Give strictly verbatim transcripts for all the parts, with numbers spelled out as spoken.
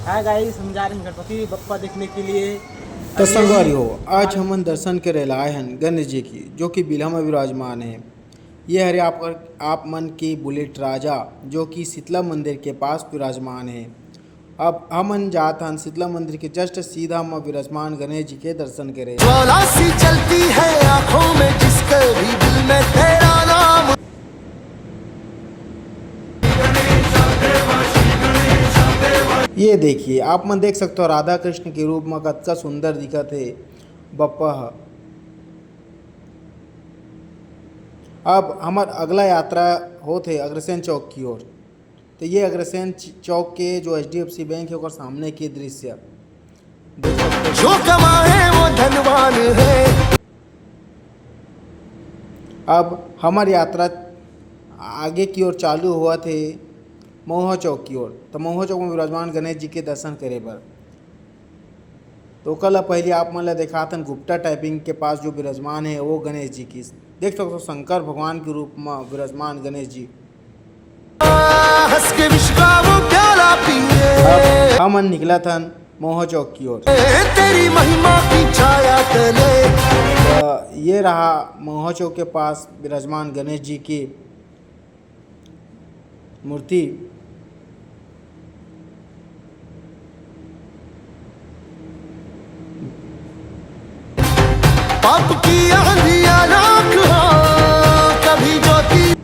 Hi guys, हम जा रहे हैं गणपति बप्पा देखने के लिए। तो संगवारी हो, आज हमन दर्शन करे ला आए हन गणेश जी की, जो कि बिल्हा में विराजमान है। ये हरे आप, आप मन के बुलेट राजा, जो कि शीतला मंदिर के पास विराजमान है। अब हमन जात हन शीतला मंदिर के just सीधा म विराजमान गणेश जी के दर्शन करे। ज्वाला सी जलती है आंखों में, जिसके भी दिल में तेरा नाम। ये देखिए, आप मन देख सकते हो राधा कृष्ण के रूप में कतका सुंदर दिखत हे बप्पा ह। अब हमर अगला यात्रा होत हे अग्रसेन चौक की ओर। तो ये अग्रसेन च-, चौक के जो H D F C bank है, ओकर सामने के दृश्य। जो कमाए वो धनवान है। अब हमर यात्रा आगे की ओर चालू होवत हे महुआ चौक की ओर। तो महुआ चौक में विराजमान गणेश जी के दर्शन करे बर। तो ओकर ला पहले आप मन ला देखाथन गुप्ता टाइपिंग के पास जो विराजमान है वो गणेश जी की। देख सकते हो शंकर भगवान के रूप में विराजमान गणेश जी। हंस के विश्व का वो प्याला पिए। अब हमन निकलत हन महुआ चौक की ओर। तेरी महिमा की छाया तले। अ, ये रहा महुआ चौक के पास विराजमान गणेश जी की मूर्ति। पाप की आंधियां राख हो, कभी ज्योति।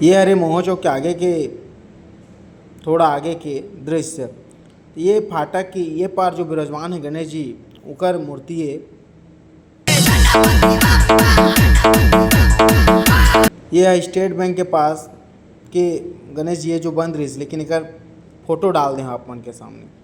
ये हरे महुआ चौक के आगे के, थोड़ा आगे के दृश्य। ये फाटक की ये पार जो विराजमान है गणेश जी, ओकर मूर्ति है। ये है स्टेट बैंक के पास के गणेश जी है जो बंद रहिस, लेकिन एकर फोटो डाल दे हैं आप मन के सामने।